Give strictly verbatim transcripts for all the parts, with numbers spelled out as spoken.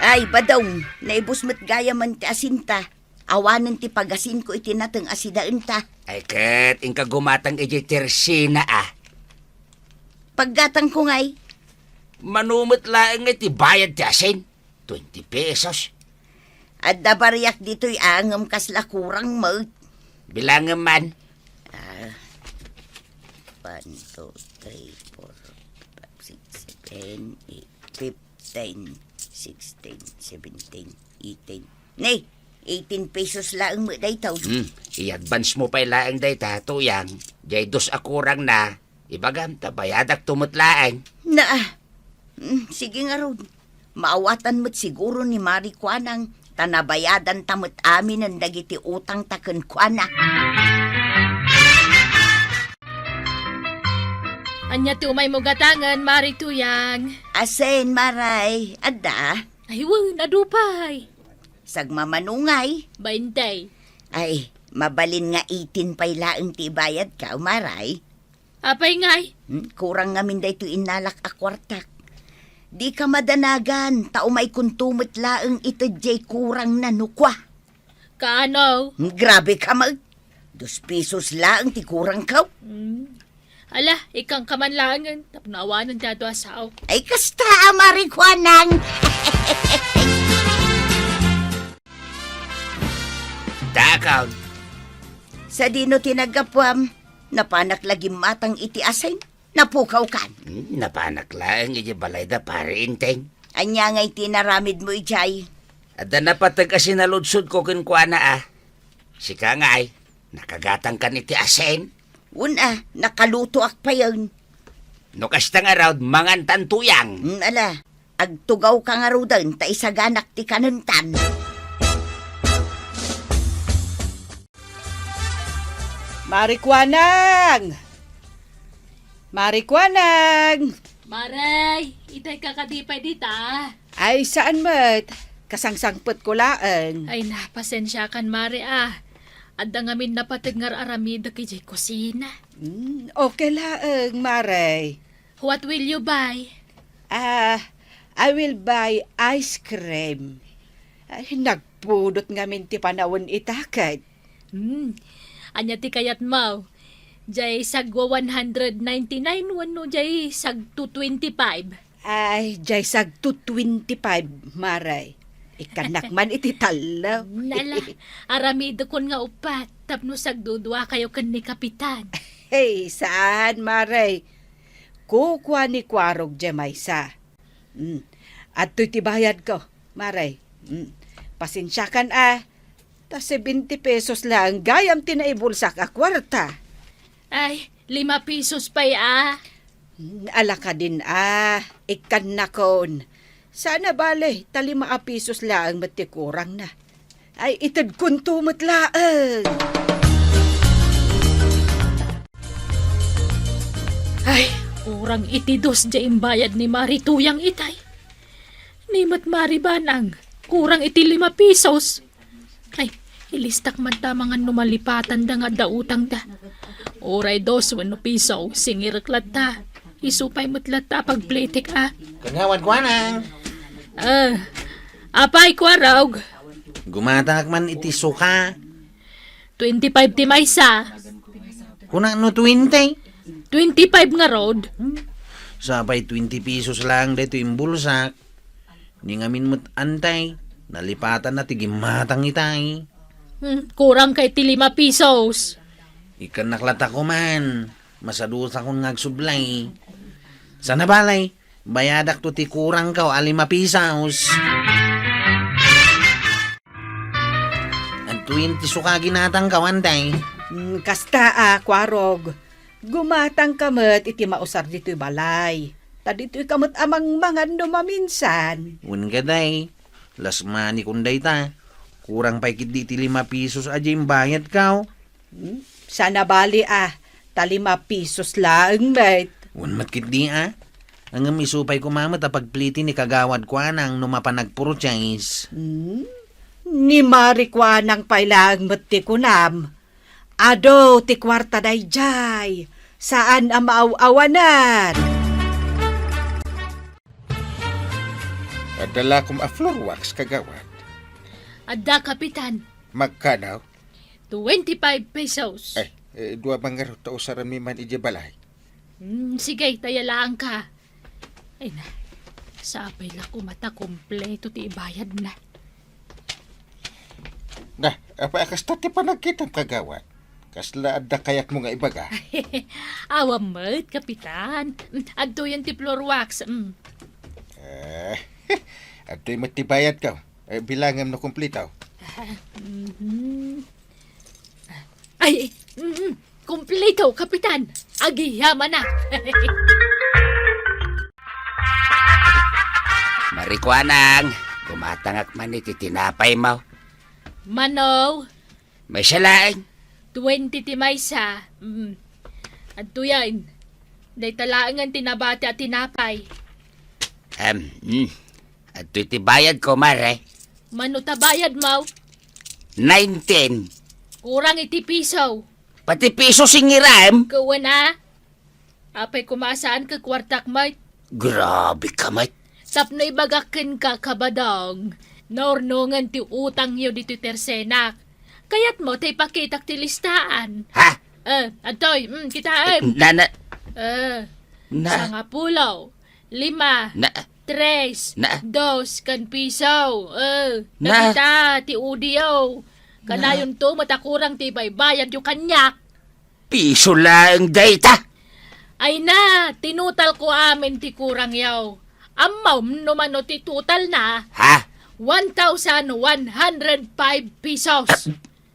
Ay, Badong, naibus met gayamen ti asinta. Awanen ti pagasinko iti nateng a sidaenta. Ay ket, inka gumatang idiay tersina, a. Paggatangko ngay. Mano met laeng ngay ti bayad ti asin? Twenty pesos. Adda bariak ditoy, a, ngem kasla kurang met. Bilangem man. Ah, one, two, three, four, five, six, seven, eight, fifteen, sixteen, seventeen, eighteen. Ne, eighteen pesos laeng met daytoy. Hmm, i-advance mo pay laeng dayta, Tuyang. Jay dos a kurang na, ibagam ta bayadakto met laeng. Naa. Mm, sige ngarud. Maawatan met siguro ni Mari Kuanang, ta nabayadanta met aminen dagiti utangta kenkuana. Ania ti umaymo gatangen, Mari Tuyang? Asin, Maray. Adda? Ay, wen, adu pay. Sagmamano ngay? Bainte. Ay, mabalin nga eighteen pay laeng ti ibayadko, Maray. Apay ngay? Hmm, kurang ngamin daytoy innalak a kuartak. Dika madanagan, ta umaykonto met laeng ited jay kurangna no kua. Kaano? Hmm, grabe ka met. Dos pesos laeng ti kurangko. Hmm. Ala, ikkanka man laengen, tapno awanen ti adu a sao. Ay, kasta a, Mari Kuanang. Dakon. Sadino ti naggapuam? Napanak la gimmatang iti asin? Napukawkan? Hmm, napanak laeng iti balayda, Pari Enteng. Ania ngay ti naramidmo idiay? Adda napateg a sinaludsodko kenkuana, a. Sika ngay, nakagatangkan iti asin? Wen a, nakalutoak payen. No kasta ngarud, mangantan, Tuyang. Hmm, ala, agtugawka ngaruden ta isaganak ti kanentan. Mari Kuanang! Mari Kuanang! Maray, itay ka kadi pay dita? Ay, saan met? Kasangsangpetko laeng. Ay na, pasensiakan, Mari, a. Adda ngamin napateg nga ar-aramidek idiay kusina. Hmm, okay laeng, Maray. What will you buy? Ah, I will buy ice cream. Ay, nagpudot ngamin ti panawen ita ket. Hmm. Ania ti kayatmo? Jay sagwa one hundred ninety-nine wenno jay sagto twenty-five? Ay, jay sagto twenty-five, Maray. Ikkannak man iti tallo. Nala, aramidekon nga uppat tapno sagduduakayo ken ni Kapitan. Hey, saan, Maray? Kukua ni Kuarog jay maysa. Hmm. Adtoy ti bayadko, Maray. Hmm. Pasensiakan a. Ta seventy pesos laeng gayam ti naibulsak a kuarta. Ay, lima pesos pay a. Hmm, ala kadin a. Ikkannakon. Saan a bale, ta lima a pesos laeng met ti kurangna. Ay, itedkonto met laeng. Ay, kurang iti dos jay imbayad ni Mari Tuyang itay. Ni met Mari Banang, kurang iti lima pesos. Ay, ilistak man ta mangan no malipatanda nga adda utangda. Uray dos wenno piso, singirek latta. Isu pay met latta a pagplitek a. Kagawad Kuanang. Ah, apay, Kuarog? Gumatangak man iti suka. Twenty-five ti maysa. Kuna no twenty? Twenty-five ngarud. Sapay twenty pesos laeng daytoy imbulsak. Ni ngamin met antay, nalipatanna ti gimmatang itay. Hmm, kurang ka iti lima pesos. Ikkannak latta koman, masadutakon nga agsublay. Sana balay, bayadakto ti kurangko a lima pesos. Adtoyen ti suka ginatangko, antay. Hmm, kasta a, Kuarog. Gumatangka met iti mausar ditoy balay. Ta ditoyka met a mangmangan no maminsan. Wen kadi, last money kon dayta. Kurang pay ketdi iti lima pesos a diay imbayadko. Hmm? Sana bali a, ta lima pesos laeng met. Wen met ketdi a. Ngem isu pay koma met a pagpliti ni Kagawad Kuanang no mapan agpurchase. Hmm? Ni Mari Kuanang pay laeng met ti kunam. Adu ti kuarta daydiay, saan a maaw-awanan. Adda la koma a floor wax, kagawad? Adda, Kapitan. Magkano? Twenty-five pesos. Ay, eh, dua man ngarud ta usaranmi man idiay balay. Hmm, sige, ta aya laeng ka. Ay na, sapay la koma ta kompleto ti ibayadna. Na, apay a kasta ti panagkitam, kagawad? Kasla adda kayatmo nga ibaga? Awan met, Kapitan. Mm, adtoyen ti floor wax. Mm. Eh, adtoy met ti bayadko. Eh, bilangem no kumplito. Ah, mhm. Ay, mm, kumplito, Kapitan. Agyamanak. Marikuanang, gumatangak man iti tinapaymo. Mano? Maysa laeng. Twenty ti maysa. Mm. Adtoyen. Dayta laengen ti nabati a tinapay. Em, mm. Adtoy ti bayadko, Mare. Mano ta bayadmo? Nineteen. Kurang iti piso. Pati piso singiram? Kawan a. Apay koma a saanka kuartak met? Grabe ka met. Tapno ibagak kenka, Kabadong, naurnongen ti utangyo ditoy tersenak. Kayatmo ta ipakitak ti listaan? Ha? Eh, adtoy, mm, kitaem. Na, na, Eh, na, sangapulo, lima, na, tres, na, dos, ken piso. Eh, na, dagita ti udiyo. Na, kanayonto met a kurang ti ibaybayadyo kaniak. Piso laeng dayta. Ay na, tinutalko amin ti kurangyo. Ammom no mano ti totalna? Ha? One thousand one hundred five pesos.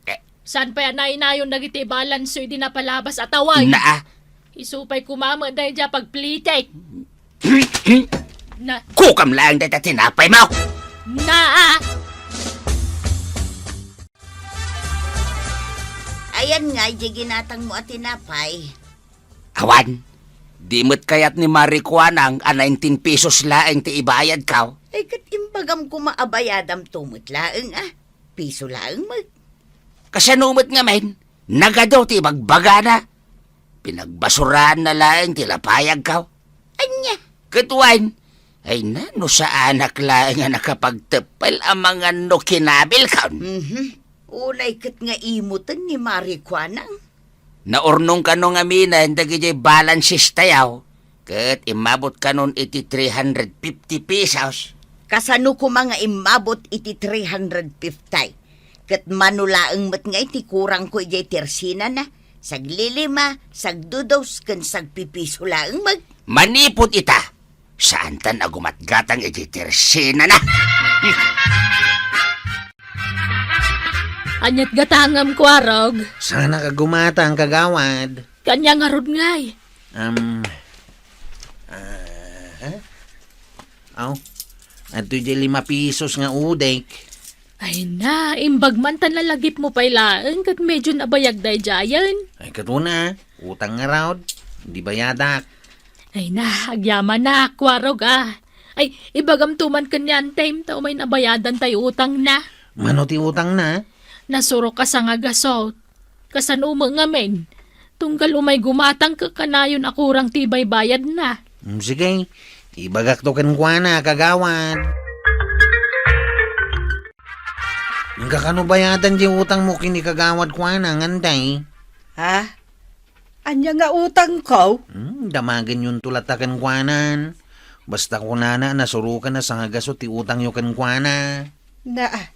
Eh. Saan pay a nainayon dagiti balance idi napalabas a tawag? Naa. Isu pay koma met daydiay a pagplitek. Na. Kukam laeng dayta tinapaymo. Naa. Ayan nga, idiay ginatangmo a tinapay. Awan, di met kayat ni Marikuanang a nineteen pesos laeng ti ibayadko. Ay, ket imbagam koma a bayadamto met laeng, a. Piso laeng met. Kasano met ngamin? Nagadu ti ibagbagana. Pinagbasuraanna laeng ti lapayagko. Ania? Ket wen, ay na, no saanak laeng a nakapagteppel a mangan no kinabilkon. Mhm. Unay ket nga imuton ni Marikuanang. Naurnong kano ngaminen dagidiay balances tayo, ket immabot kanon iti three hundred fifty pesos. Kasano koma nga immabot iti three hundred fifty? Ket mano laeng met nga iti kurangko idiay tersenana, saglilima, sagdudos, ken sagpipiso laeng met. Manipud ita, saantan a gumatgatang iti tersenana. Aniat gatangem, Kuarog? Saanak a gumatang, kagawad. Kaniak ngarud ngay? Um, ah, aw, adtoy diay lima pesos nga udek. Ay na, imbag man ta nalagipmo pay laeng ket medyo nabayag daydiayen. Ay, ket una, utang ngarud, di bayadak. Ay na, agyamanak, Kuarog a. Ay, ibagamto man ken ni Antem ta umay nabayadan tay utangna. Mano ti utangna? Nasurok a sangagasot. Kasano met ngamin? Tunggal umay gumatang ket kanayon a kurang ti ibaybayadna. Mm, sige, ibagakto kenkuana, kagawad. Ngem kakano bayadan diay utangmo ken ni kagawad kuana, Antem? Ha? Ania nga utangko? Hmm, damagenyonto latta kenkuanan. Basta kunana a nasurokan a sangagasut ti utangyo kenkuana. Na,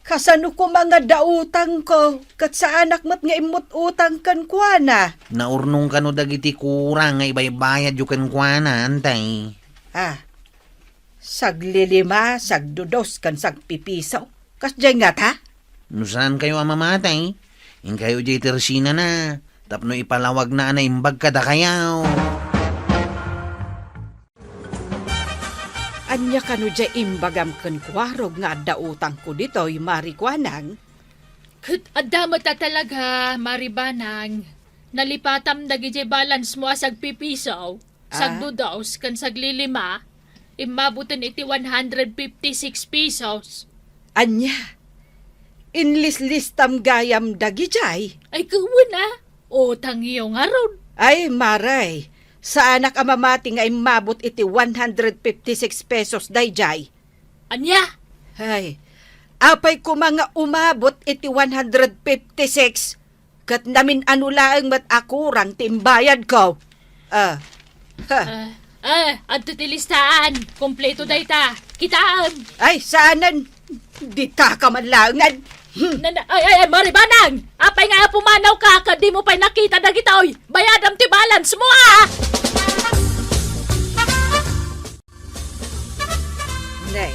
kasano koma nga adda utangko, ket saanak met nga immut-utang kenkuana? Naurnong kano dagiti kurang nga ibaybayadyo kenkuana, Antem? Ah, saglilima, sagdudos, ken sagpipiso. Kasdiay ngata? No saankayo a mamati, inkayo diay tersenana, tapno ipalawagna a naimbag kadakayo. Ania kano diay imbagam ken Kuarog nga adda utangko ditoy, Mari Kuanang? Ket adda met a talaga, Mari Banang. Nalipatam dagidiay balance mo a sagpipiso. Ah? Sagdudos ken saglilima, immaboten iti one hundred fifty-six pesos. Ania? Inlislistam gayam dagidiay? Ay, kawen a. Utangyo ngarud. Ay, Mari, saanak a mamati nga immabot iti one hundred fifty-six pesos daydiay. Ania? Ay, apay koma nga umabot iti one hundred fifty-six, ket namin-ano laeng met a kurang ti imbayadko. Ah. Ha. Ah, ah, adto ti listaan. Kompleto dayta. Kitaem. Ay, saanen. Ditaka man laengen. Hmm. Na, na, ay, ay, ay, Maribanang! Apay nga pumanawka, ket dimo pay nakita dagitoy? Bayadam ti balance mo, ah! Nay,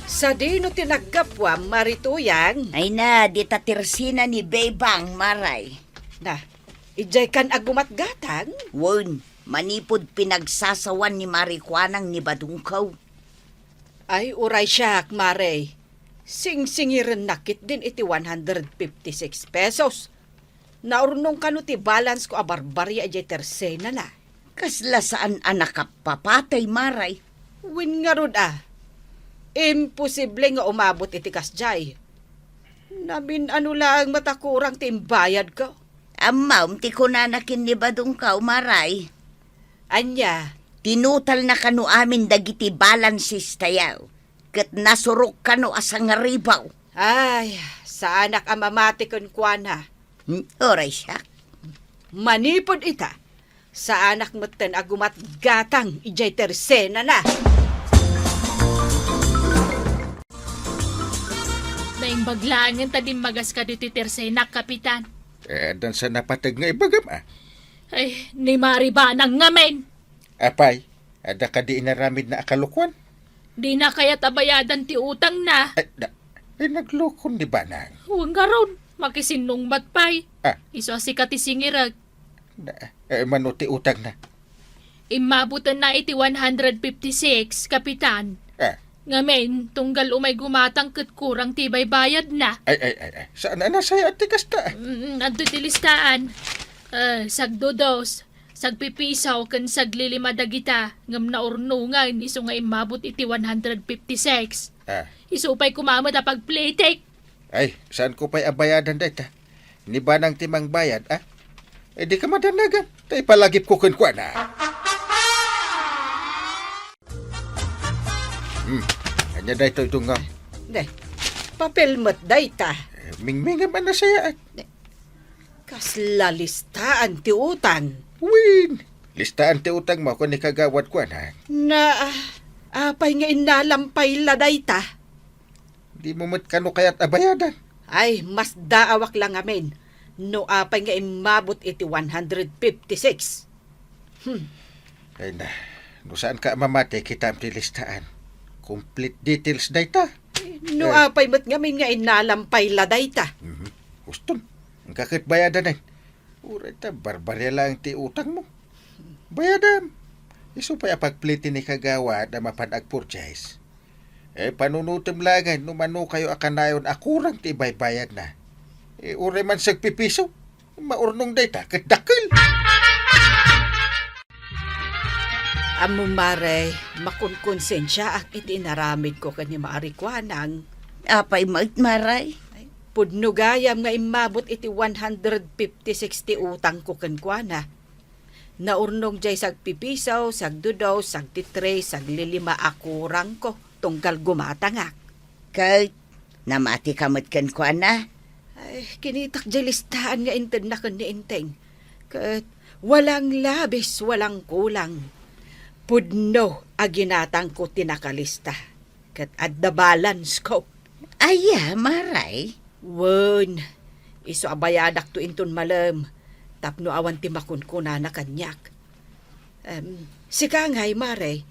sadino ti naggapuam, Mari Tuyang? Ay na, dita tersena ni Bebang, Maray. Na, idiay kan agumatgatang? Wen, manipud pinagsasawan ni Mari Kuanang ni Badungkaw. Ay, uray siak, Mare. Singsingirennak ketdin iti one hundred fifty-six pesos. Naurnong kano ti balance ko a barbaria idiay tersenana. Kasla saan a nakapapatay, Maray? Wen ngarud a. Imposible nga umabot iti kasdiay. Namin-ano laeng met a kurang ti imbayadko. Ammom ti kunana ken ni Badungkaw, Maray. Ania? Tinutalna kano amin dagiti balances tayo, ket nasurok kano a sangaribaw. Ay, saanak a mamati kenkuana. Hmm, uray siak. Manipud ita, saanak metten a gumatgatang idiay tersenana. Naimbag laengen ta dimmagas kaditoy tersenak, Kapitan. Eh, addan sa napateg nga ibagam, ah. Ay, ni Maribanang ngamin. Apay, adda kadi inaramidna a kalokuan? Dina kayat a bayadan ti utangna. Ay, da, ay, naglokon ni Banang. Wen ngarud, makisinnungbat pay. Ah. Isu a sika ti singirek. Da, eh, mano ti utangna? Immabutenna iti one hundred fifty-six, Kapitan. Ah. Ngamin, tunggal umay gumatang ket kurang ti baybayadna. Ay, ay, ay, ay. Saan a nasayaat ti kasta? Mm, adto ti listaan. Eh, sagdudos, sagpipiso, ken saglilima dagita, ngem naurnongan isu nga immabot iti one hundred fifty-six. Ah. Isu pay koma met a pagplitik. Ay, saan ko pay a bayadan dayta? Ni Banang ti mangbayad, ah? Eh, di ka madanagan. Ta ipalagipko kenkuana. Hmm, ania daytoy, Dungngam? Ne, papel met dayta. Eh, mingmingem a nasayaat. Ne, kasla listaan ti utang. Wen, listaan ti utang mo ken ni Kagawad kuana. Na, ah, apay nga innalam pay la dayta? Dimo met kano kayat a bayadan? Ay, masdaawak la ngamin no apay nga immabot iti one hundred fifty-six. Hmm. Ay na, no saanka a mamati, kitaem ti listaan. Complete details dayta. No Eh. apay met ngamin nga innalam pay la dayta. Mhm. Huston, inka ket bayadanen. Uray ta barbaria laeng ti utang mo. Bayadam. Isu pay a pagpliti ni Kagawad a mapan agpurchase. Eh, panunotem laengen no mano kayo a kanayon a kurang ti ibaybayadna. Eh, uray man sagpipiso, maurnong dayta ket dakkel. Ammom, Mare, makunkonsensiaak iti inaramidko ken ni Mari Kuanang. Apay met, Maray? Ay, pudno gayam nga immabot iti one hundred fifty-six ti utangko kenkuana. Naurnong jay sagpipiso, sagdudo, sagtitre, saglilima a kurangko tunggal gumatangak. Ket namatika met kenkuana? Ay, kinitak jay listaan nga intedna ken ni Enteng. Ket walang labis, walang kulang. Pudno a ginatangko ti nakalista. Ket adda balance ko. Aya, Maray? Wen, isu a bayadakto inton malem, tapno awan ti makunkunana kaniak. Em, sika ngay, Maray,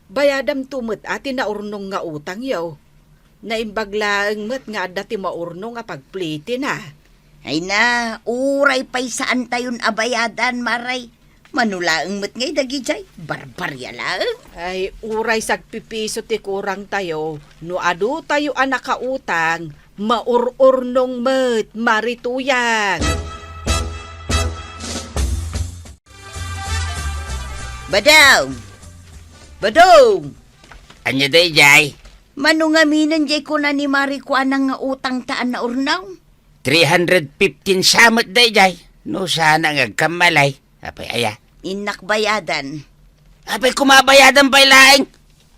bayadamto met a ti naurnong nga utangyo. Naimbag laeng met nga adda ti maurnong a pagplitina. Ay na, uray pay saantayon a bayadan, Maray. Mano laeng met ngay dagijay, barbaria laeng. Ay, uray sagpipiso ti kurangtayo, no adutayo a nakautang, maur-urnong met, Mari Tuyang. Badong! Badong! Ania dayjay? Mano ngaminen jay kuna ni Mari Kuanang nga utangta a naurnong? Three hundred fifteen sa met dayjay. No sana nga agkammalay. Apay aya? Innak bayadan. Apay koma bayadan pay laeng?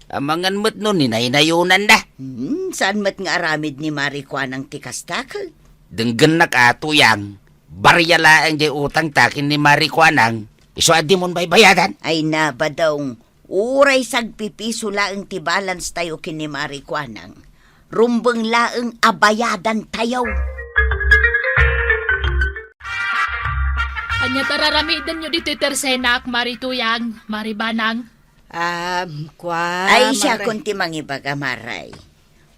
Amangan met no ninaynayonanda. Hmm, saan met nga aramid ni Mari Kuanang ti kasta, ket? Denggennak a, Tuyang. Barya laeng diay utangta ken ni Mari Kuanang. Isu a dimon baybayadan. Ay na, Badong. Uray sagpipiso laeng ti balance tayo ken ni Mari Kuanang. Rumbeng laeng a bayadan tayo. Ania ta raramidenyo ditoy tersenak, Mari Tuyang, Mari Banang? Um, kua, Ay, siakon ti mangibaga, Maray.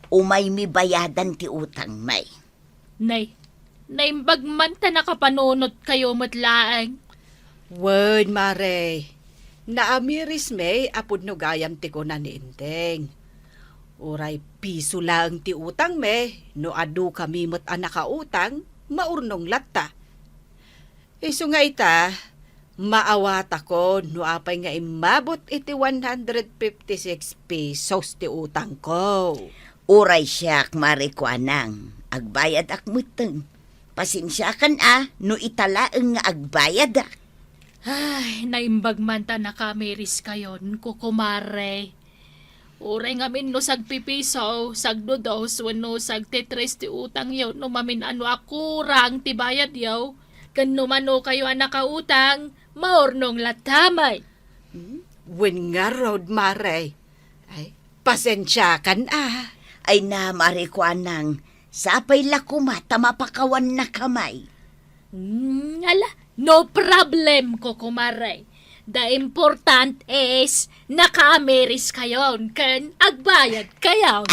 Umaymi bayadan ti utangmi. Nay, naimbag man ta nakapanunotkayo met laeng. Wen, Mare. Naamirismi a pudno gayam ti kuna ni Enteng. Uray piso laeng ti utangmi, no adu kami met a nakautang, maurnong latta. Isu nga ita, maawatakon no apay nga immabot iti one hundred fifty-six pesos ti utangko. Uray siak, Mari Kuanang, agbayadak metten. Pasensiakan a no ita laeng nga agbayadak. Ay, naimbag man ta nakaamiris kayon, kukumare. Uray ngamin no sagpipiso, sagdudos, wenno sagtitres ti utangyo no mamin-ano a kurang ti bayadyo, ken no mano kayo a nakautang, maurnong latta met. Hmm? Wen ngarud, Mare. Ay, pasensiakan a. Ay na, Mare Kuanang, sapay la koma ta mapakawannakami. Hmm, ala, no problem, kukumare. The important is, nakaamiris kayon ken agbayad kayon.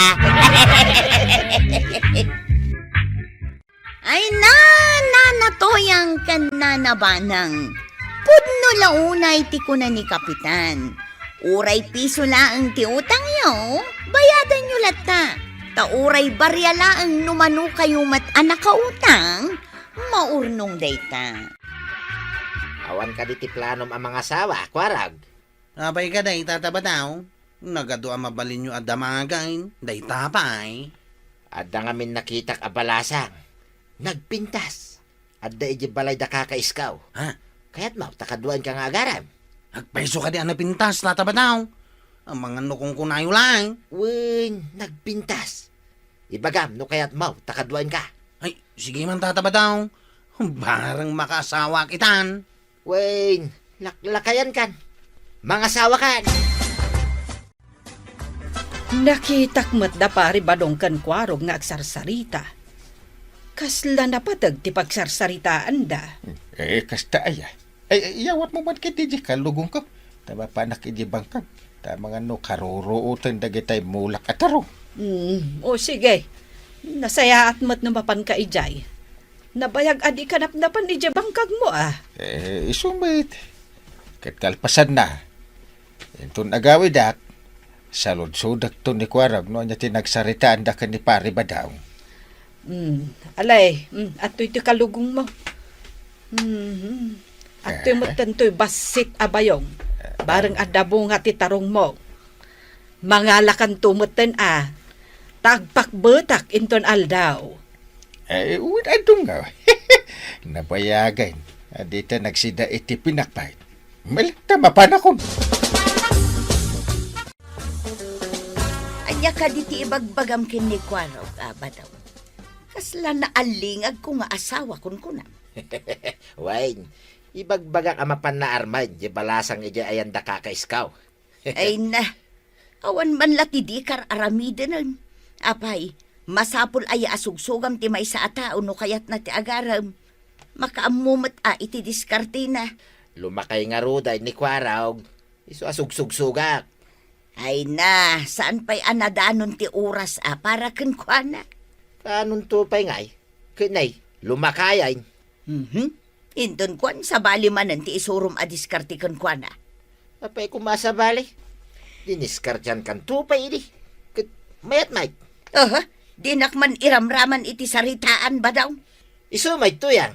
Ay na, Nana Toyang ken Nana Banang. Pudno la unay ti kuna ni Kapitan. Uray piso laeng ti utangyo, bayadanyo latta. Ta uray barya laeng no mano kayo met a nakautang, maurnong dayta. Awan kadi ti planom a mangasawa, Kuarog? Apay kadi, Tata Badaw? Nagadu a mabalinyo a damagen, dayta pay. Adda ngamin nakitak a balasang. Nagpintas. Adda idiay balay da Kaka Iskaw. Ha? Kayatmo ta kaduaenka nga agarem? Agpayso kadi a napintas, Tata Badaw? Amangan no kunkunayo laeng. Wen, nagpintas. Ibagam no kayatmo ta kaduaenka. Ay, sige man, Tata Badaw. Bareng makaasawak itan. Wen, laklakayankan. Mangasawakan. Nakitak met da Pari Badong ken Kuarog nga agsarsarita. Kasla napateg ti pagsarsaritaanda. Eh, kasta aya. Ay, ay, iyawatmo man ketdi diay kalugongko. Ta mapanak idiay bangkag. Ta amangan no karuruoten dagitay mulak a tarong. Mm, o sige. Nasayaat met no mapanka idiay. Nabayag a dika napnapan idiay bangkagmo, a. Eh, isu met. Ket kalpasanna, inton agawidak, saludsodakto ni Kuarog no ania ti nagsaritaanda ken ni Pari Badaw. Mm, alay, mm, adtoy ti kalugongmo. Mhm. Adtoy Eh? Metten toy bassit a bayong. Bareng adda bunga ti tarongmo. Mangalakanto metten a, ta agpakbetak inton aldaw. Eh, wen, adungaw. Nabayagen a dita nagsida iti pinakpay. Malakta mapanakon. Ania kadi ti ibagbagam ken ni Kuarog, a, Badaw? Kasla naallingagko nga asawa, kunkunam. Wen, ibagbagak a mapan naarmen diay balasang idiay ayan da Kaka Iskaw. Ay na, awan man la ti dika ar-aramidenen. Apay, masapul aya a sugsugam ti maysa a tao no kayatna ti agarem? Makaammo met a iti diskartena. Lumakay ngaruden ni Kuarog, isu a sugsugsugak. Ay na, saan pay a nadanon ti oras a para kenkuana? Kaanonto pay ngay? Ket nay, lumakayen. Mhm. Inton kuan, sabali manen ti isurom a diskarte kenkuana. Apay koma a sabali? Diniskarteankanto pay idi. Ket mayat met. Aha, dinak man iramraman iti saritaan, Badaw. Isu met, Tuyang.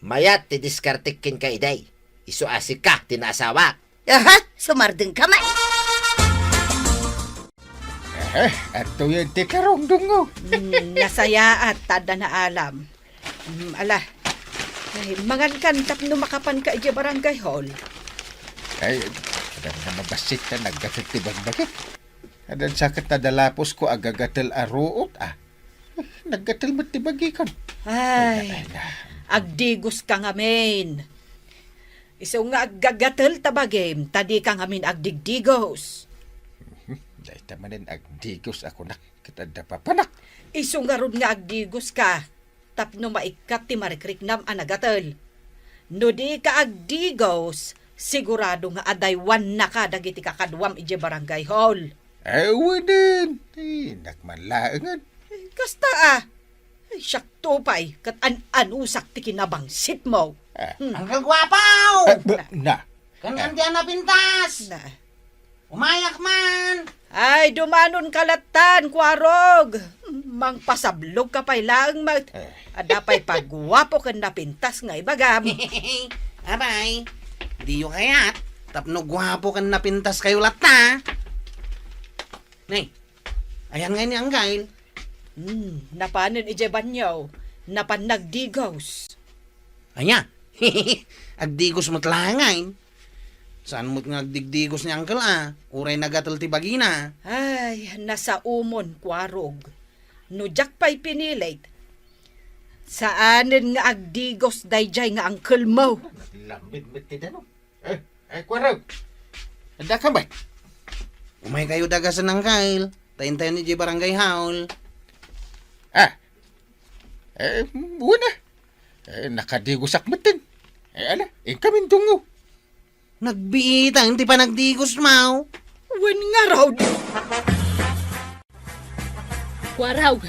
Mayat ti diskartek kenka idi. Isu a sika ti naasawak. Aha, sumardengka met. Eh, adtoyen ti tarongdongo. Hmm, nasayaat ta adda naalam. Hmm, ala. Ay, mangankan tapno makapanka idiay barangay hall. Ay, adda nga mabassit ta naggatud ti bagbagik. Adan sa ket nadalapusko a gagatel a ruot, a. Naggatel met ti bagikon. Ay, ay, na. Agdigoska ngamin. Isu nga aggagatel ta bagim, ta dika ngamin agdigdigos. Mhm. Dayta manen agdigos a kunak, ket adda papanak. Isu ngarud nga agdigoska, tapno maikkat ti marikriknam a nagatel. No dika agdigos, sigurado nga adaywannaka dagiti kakaduam idiay barangay hall. Ay, wenen. Ay, nakman laengen. Ay, kasta, a. Ay, siakto pay, ket an-anusak ti kinabangsitmo. Ah. Hmm. Uncle Guapo! Ah, ba-, na. Kan-, ah, andiyan na pintas! Na. Umayak man! Ay, dumanonka lattan, Kuarog! Mangpasablogka pay laeng met. Eh. Adda pay paguapo ken napintas nga ibagam. Abay, diyo kayat, tapno guapo ken napintas kayo latta. Nay, ayan nga ni Anggail. Hmm, napanen idiay banyo, napan nagdigos. Ania? Agdigos met laeng. Saan met nga agdigdigos ni Uncle a, uray nagatel ti bagina? Ay, nasaomon, Kuarog. No diak pay pinilit, saanen nga agdigos daydiay nga uncle mo. Lambit met ti danum. Eh, eh, Kuarog. Adda ka met? Umay kayo dagasen, Uncle. Ta intayon idiay barangay hall. Ah. Eh, wena. Eh, nakadigosak metten. Eh, ala, inkamin dungngo. Nagbiitan ti panagdigos, maw. Wen ngarud. Kuarog,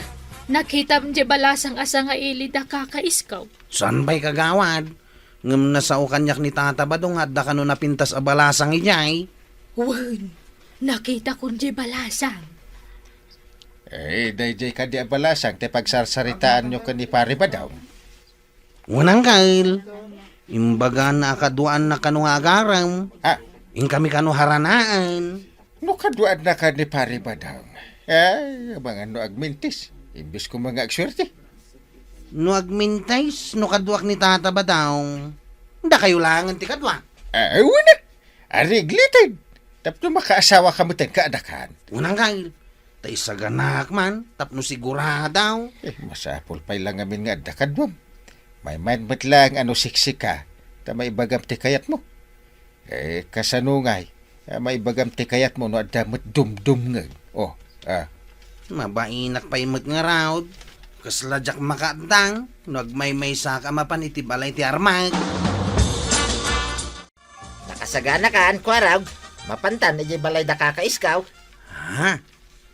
nakitam diay balasang a sangaili dakakaiskaw? Saan pay, kagawad? Ngem nasao kaniak ni Tata Badong nga adda kano napintas a balasang idiay. Wen, nakitakon diay balasang. Eh, daydiay kadi a balasang ti pagsarsaritaanyo ken ni Pari Badong? Wen, Uncle. Imbagana a kaduaanna kano nga agarem. Ah. Inkami kano haranaen. No kaduaanna ken ni Pari Badong, ay, amangan no agmintis. Imbes koma nga agsuerte. No agmintis, no kaduak ni Tata Badong, dakayo laengen ti kadua. Ay, wena. Aregliten. Tapno makaasawaka metten ken adakan. Wen, Uncle. Ta isaganaak man, tapno sigurado. Eh, masapul pay la ngamin nga adda kaduam. Maymayen met laeng a no siksika, ta maibagam ti kayatmo. Eh, kasano ngay, a maibagam ti kayatmo no adda met dumdumngeg? Oh, ah. Mabainak pay met ngarud. Kasla diak makaaddang no agmaymaysaak a mapan iti balay ti armak. Nakasaganakan, Kuarog. Mapantan idiay balay dakakaiskaw. Ha?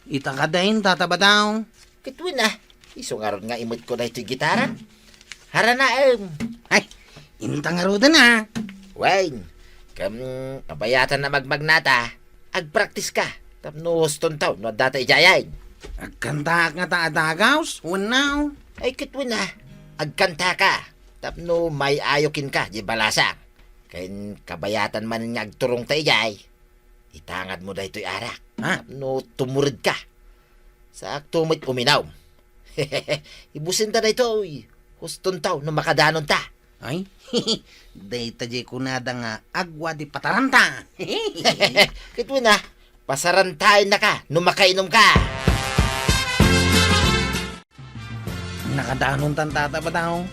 Ita kadi, Tata Badong? Ket wen a, isu ngarud nga imetko daytoy gitaram. Haranaem. Ay, inta ngaruden a. Wen, ken kabayatan a magmagnata, agpraktiska. Tapno hustontaw no addata idiay. Agkantaak ngata a dagaus, wenno? Ay, ket wen a, agkantaka. Tapno may-ayo kenka diay balasang. Ken kabayatan manen nga agturongta idiay, itangadmo daytoy arak. Ha? Tapno tumuredka. Saakto met uminom. Ibusenta daytoy. Hustontaw no makadanonta. Ay, dayta diay kunada nga agwa ti pataranta. Ket wen a, pasarantayennaka no makainumka. Nakadanontan, Tata Badong.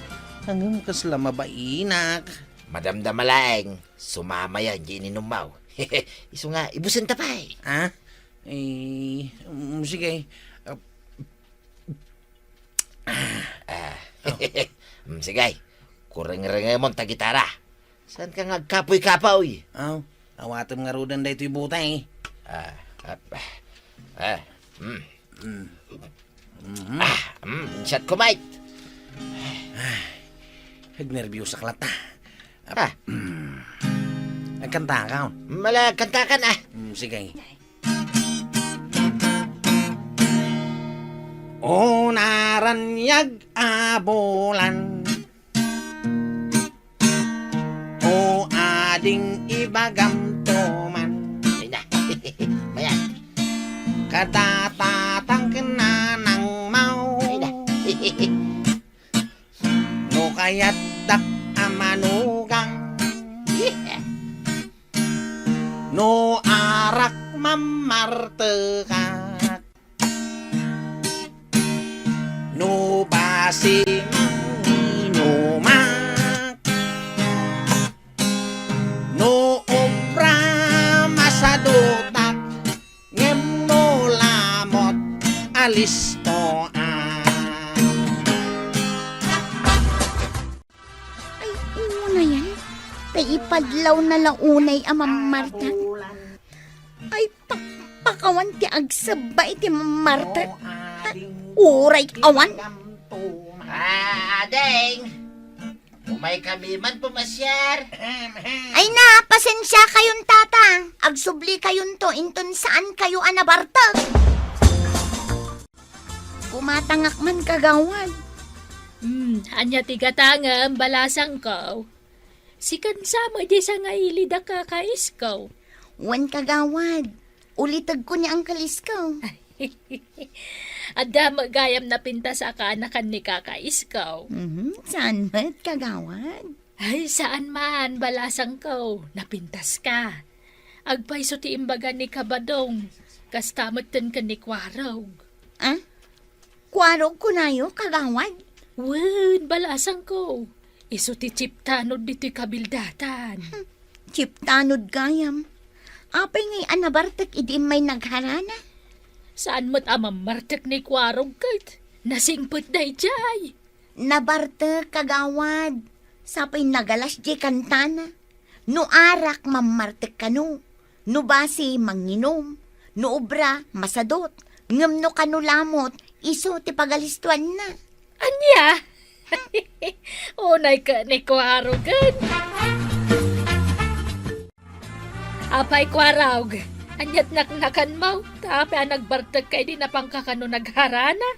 Ngem kasla mabainak. Madamdama laeng, sumamayan diay ininummo. Isu nga, ibusenta pay. Ah? Eh, mm, sige. Ah, ah. Mm, sige. Kurengrengemon ta gitara. Saanka nga agkapuy-kapuy? Aw, awatem ngaruden daytoy butang. Ah, ah, ah, mm. Mm. Mhm. Ah, mm, siatko met. Agnerbiusak latta. Ah. Mm. Agkantaka. Mala, agkantakan, ah. Mm, sige. O naraniag a bulan, o ading ibagamto man. Ay na. Mayan. Kada tatang ken nanangmo. Ay na. No kayatdak a manugang. No arak, mamarte ka. Simanginumak. No obra masadutak, ngem no lamot, alisto a. Ay, unayan. Tay ipadlaw na la unay a mammartek. Ay, pakpakawan ti agsebba iti mammartek. Uray awan. Ah, ading! Umaykami man pumasiar. Ay na, pasensiakayon, tata. Agsublikayon to, inton saankayo a nabartek. Kumatangak man, kagawad. Hmm, ania ti gatangem, balasangko? Sikan sa met diay sangailid a kakaisko. Wen, kagawad. Ulitegko ni Uncle Isko. Adda met gayam napintas a kaanakan ni kakaisko. Mhm, saan met, kagawad? Ay, saan man, balasangko. Napintaska. Agpayso ti imbaga ni Kabadong. Kasta metten ken ni Kuarog. Ah? Kuarog kunayo, kagawad? Wen, balasangko. Isu ti chiptanod ditoy kabildatan. Hmm, chiptanod gayam. Apay ngay a nabartek idi immay nagharana? Saan met a mammartek ni Kuarog ket nasingpet daydiay. Nabartek, kagawad. Sapay nagalas diay kantana. No arak, mammartek kano. No basi, manginom. No obra, masadut. Ngem no kano lamot, isu ti pagalistuanna. Ania? Unay ket ni Kuarog ken. Apay, Kuarog, aniat naknakanmo? Ta apay a nagbartekka idi napanka kano nagharana?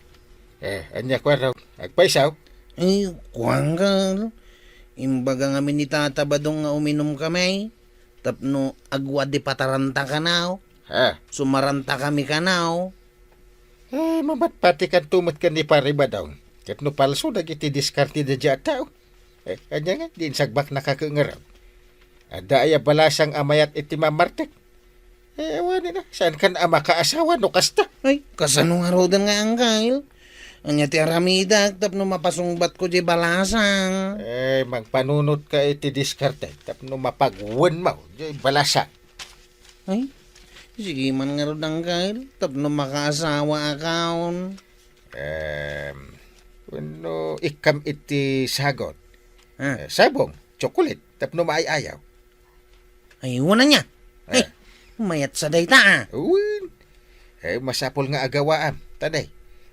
Eh, ania, Kuarog? Agpayso? Eh, kuan, Kal. Imbaga ngamin ni Tata Badong nga uminumkami tapno agwad ti pataranta kano. Ah. Sumarantakami kano. Eh, mamatpatikanto met ken ni Pari Badong. Ket no palso dagiti diskarte daydiay a tao. Eh, ania nga, di insagbaknaka ket ngarud? Adda aya balasang a mayat iti mammartek? Eh, awanen a, saankan a makaasawa no kasta? Ay, kasano ngaruden nga, Angkel? Ania ti aramidek tapno mapasungbatko diay balasang? Eh, mangpanunotka iti diskarte tapno mapagwenmo diay balasang. Ay, sige man ngarud, Angkel, tapno makaasawaakon. Em, wenno ikkam iti sagot. Ah. Eh, sabong, tsokolit, tapno maay-ayaw. Ay, wen ania. Eh. Ay, mayat sa dayta, ah. Wen. Eh, masapul nga agawaam. Ta ne,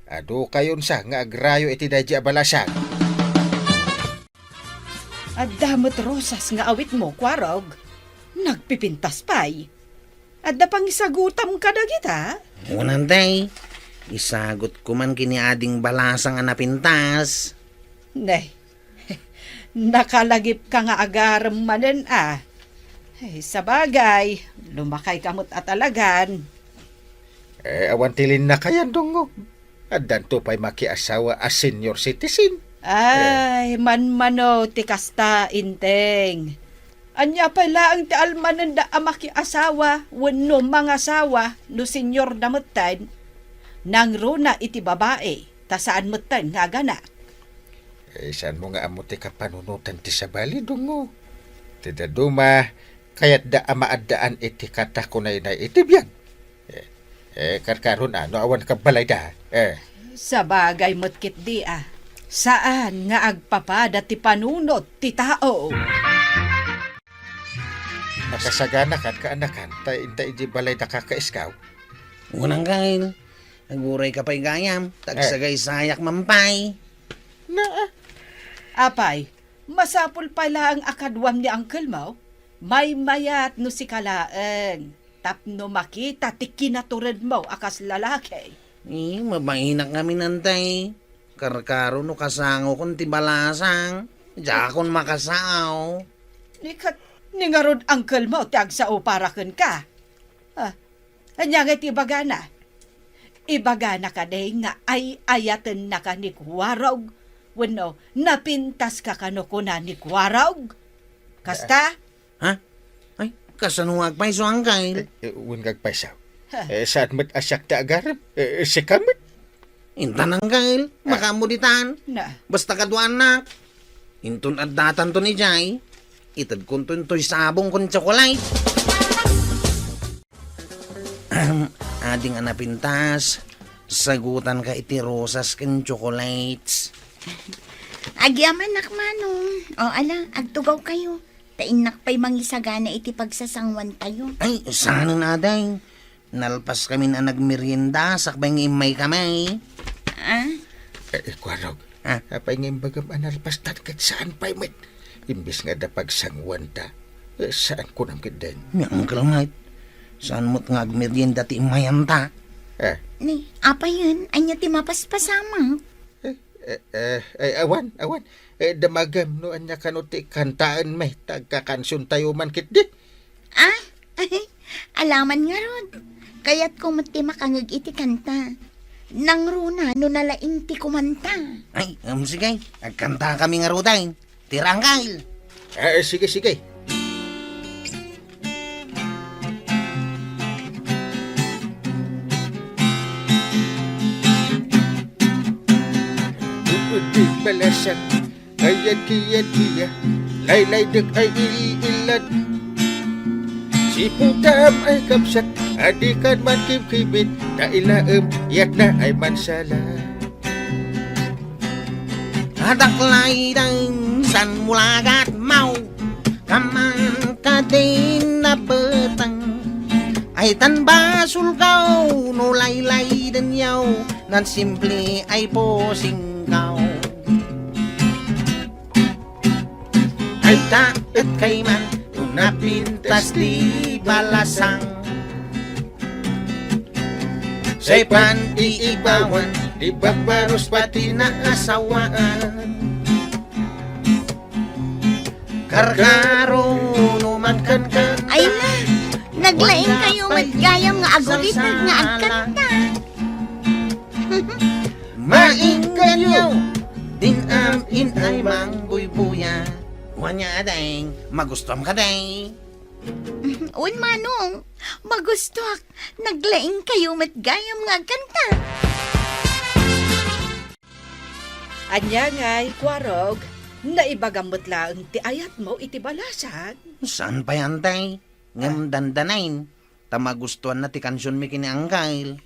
adu kayon sa nga agrayo iti daydi a balasang. Adda met rosas nga awitmo, Kuarog. Nagpipintas pay. Adda pangisagutam kadagita? Wen, Tay. Isagutko man ken ni Ading Balasang a napintas. Ne, nakalagipka nga agarem manen a. Ay, sabagay, lumakayka met a talagan. Eh, awan ti linnakayan, Dungog. Addanto pay makiasawa a senior citizen. Ay, eh, manmano ti kasta, Inteng. Ania pay laeng ti almanenda a makiasawa wenno mangasawa no senior da metten? Nangruna iti babai, ta saan metten nga agana. Eh, saanmo nga ammo ti kapanunotan ti sabali, Dungo? Ti dadduma, kayatda a maaddaan iti katakunayna iti biag. Eh, eh, karkaron a, no awan kabbalayda. Eh. Sabagay met ketdi a. Saan nga agpapada ti panunot ti tao. Nakasaganakan, kaanakan, ta inta idiay balayda kakaiskaw? Wen, Angkel. Agurayka pay gayam, ta eh, agsagaysayak man pay. Naa. Apay, masapul pay laeng a kaduam ni Angkelmo? Maymayat no sika laeng. Tapno makita ti kinaturedmo a kas lalaki. Eh, mabainak ngamin, Tay. Karkaro no kasangokon ti balasang, diakon makasao. Ni ket, ni ngarud, angkelmo ti agsao para kenka. Ah, ania ngay ti ibagana? Ibagana kadi nga ay-ayatennaka ni Kuarog? Wenno, napintaska kano kuna ni Kuarog? Kasta? Ha? Ay, kasano nga agpayso, Angkel? Eh, eh, wen nga agpayso. Ha. Eh, saan met a siak ti agarem? Eh, eh, sika met. Intan, Angkel, ah, makaammo ditan. Na. Basta kaduaannak. Inton addatanto idiay, itedkonto intoy sabong ken tsokolate. Ading a napintas, sagutanka iti rosas ken chocolates. Agyamanak, Manong. O, ala, agtugawkayo. Ta innak pay mangisagana iti pagsasanguantayo. Ay, saanen, Ading. Nalpaskamin a nagmerienda sakbay nga immaykami. Ah? Eh, eh, Kuarog. Ah? Apay nga imbagam a nalpastan ket saan pay met? Imbes nga adda pagsanguanta, eh, saan kunam ketdin? Ni Uncle Mike, saan met nga agmerienda ti immayanta? Ah? Ni, apayen, ania ti mapaspasamak? Eh, eh, eh, eh, awan, awan. Eh, damagem no ania kano ti kantaenmi, ta agkakansiontayo man ketdi. Ah? Alaman ngarud. Kayatko met ti makangeg iti kanta. Nangruna no nalaing ti kumanta. Ay, um, sige. Agkantakami ngaruden. Ti rangkal. Eh, sige, sige. Di balasan, ayan kiyat kiya, laylaydek ay iliilad. Siputam ay kabsat, adikan man kimkibit, ta ilaem, yatna ay mansala. Adaklay dayng san mulagat maw, kaman kadin napetang. Ay tan basulkaw no laylayden yaw, nan simple ay posingkaw. Ay ta et kayman, no napintas ti balasang. Say pan iibawan, ti bagbarus pati naasawaan. Karkaro no magkankan. Ay na, naglaing kayo met gayam nga agulitag nga agkanta. Maingganyo, din am in ay mangbuybuya. Wen nia, Ading, magustuam kadi? Wen, Manong, magustuak. Naglaing kayo met gayam nga agkanta. Ania ngay, Kuarog, naibagam met laeng ti ayatmo iti balasang? Saan pay, Ading? Ngem dandanain, ta magustuanna ti kansionmi ken ni Angkel.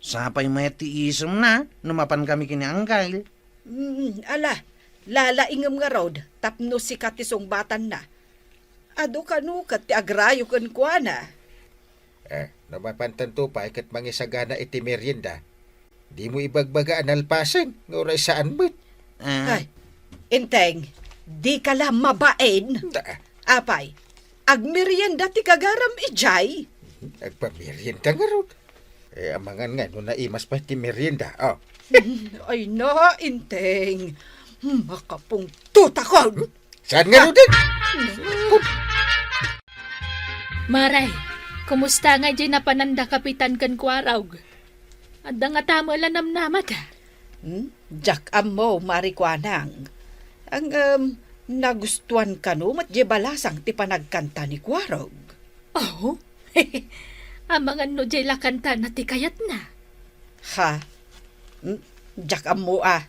Sapay mayat ti isemna no mapankami ken ni Angkel. Mm, ala, lalaingem ngarud tapno sika ti sungbatanna. Adu kano ket ti agrayo kenkuana. Eh, no mapantanto pay ket mangisagana iti merienda, dimo ibagbaga a nalpasen, nga uray saan met. Ah. Ay, Enteng, dika la mabain. Da. Apay, agmerienda ti gagaram idiay? Agpamerienda ngarud. Eh, amangan nga no naimas pay ti merienda, oh. Ay na, Enteng. Makapungtotakon. Saan ngaruden? Mare, kumusta nga idiay napananda Kapitan ken Kuarog? Adda ngata met la namnamada? Hmm? Diak ammo, Mari Kuanang. Ngem, nagustuan kano met diay balasang ti panagkanta ni Kuarog. Oh? Amangan no diay la kantana ti kayatna. Ha? Hmm? Diak ammo a.